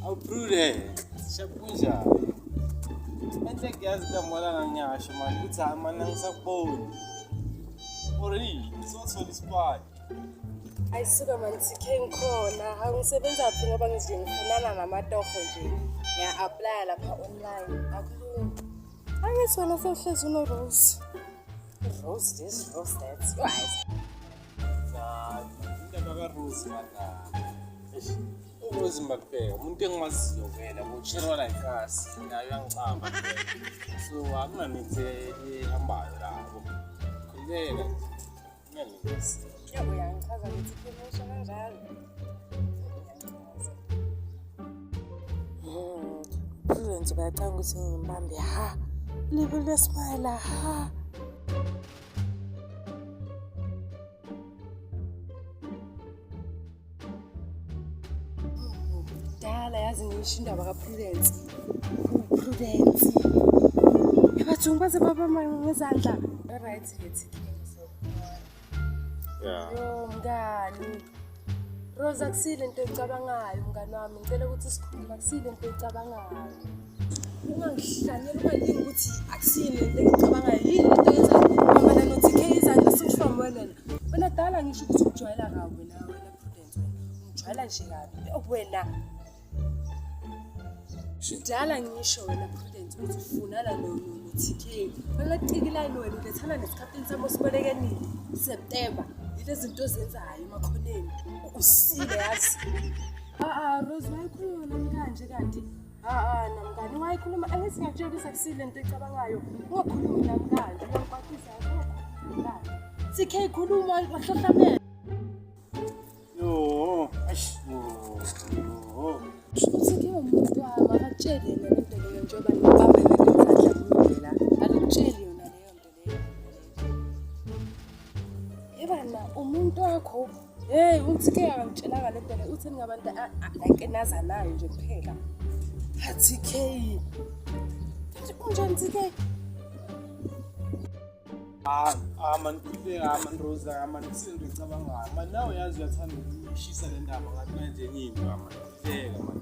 Awu Prudence, sharp kunjani? Enhle kuyazi ntombala ngiyasho mani ukuthi hayi mani angisakuboni. Or yini, sothola isipani. Ayisuka mani TK ngikhona. Hawu ngisebenza phi ngoba ngize ngifunana namatoho nje. Ngiya-aplaya lapha online. Akulungi. Angithi wena sewuhlezi uno-Rose. Rose this, Rose that. Hayi. Hayi, indaba kaRose mana. Eish, uRose Mbaphe, umuntu engimaziyo vele, ngochirwa la ikasi, naye uyangicamba. So akunamithi ehambayo labo. Khululeka nje. Kunalezi. Yabo uyangichaza ngithi usho kanjalo. Uyangichaza. Prudence bayacanga ukuthi ngimbambe ha. Libe lesmile ha. Kudala yazi ngisho indaba kaPrudence. Prudence. Yabathungu baze babamba ngezandla. Right ke TK. Yeah. Yo mngani. Rose akusile into oyicabangayo mngani wami. Ngicela ukuthi sikhulume akusile into oyicabangayo. Ungangihlanyeli ungalingi ukuthi akusile into engicabangayo. Yini into oyenzayo? Bambana no-TK izandla singishwa wena. Wena dala ngisho ukuthi ujwayela kabi wena wena Prudence wena. Ungijwayela nje kabi. Wena Dala ngisho wena Prudence ukuthi ufunana no-TK. Wena tikilayini wena ulethana nesikhathini sami osiboleke nini? September. Yile zinto ozenzayo emakhoneni. Usile yazi. Ah Rose wayikhuluma nami kanje kanti. Ah namngani wayikhuluma angithi ngiyakutshela ukuthi akusile into ecabangayo. Ungakhulumi nami kanje uyangikwatisa ungakhulumi nami kanje. TK khuluma wahlohlamela. Yo, eish, yo, yo. Futhi ke umuntu wami akakutsheli yena le nto leyo njengoba nibambe ngezandla kumile la. Akakutsheli yona leyo nto leyo. Yebana umuntu wakho hey uthi ke akangitshelanga le nto leyo uthi ningabantu like enazanayo nje kuphela. Athi K. Unjani TK? Ah, ah man khululeka, ah man Rose, ah man kusinto ecabangayo. Man nawe yazi uyathanda ukuyishisa le ndaba ngathi manje enye into, ah man khululeka man.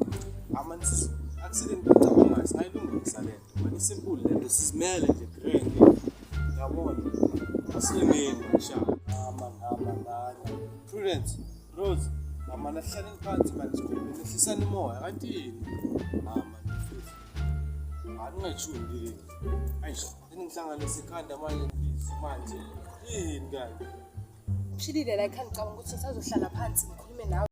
Ah man sis akusile into ecabangayo, singayilungisa le nto. Man isimple le nto sizimele nje grand. Yabona? Asilimeni sha. Ah man, ah man, ah man. Prudence, Rose, ah man ahlaleni phansi man sikhulume, nehlisani umoya kanti yini? Ah man futhi. Ah ningayijuni le. Ayish. Seningihlanganisa ikhanda manje ngibhizi manje. Yini kanti? Uphilile la ekhanda ngicabanga ukuthi usazohlala phansi ngikhulume nawe.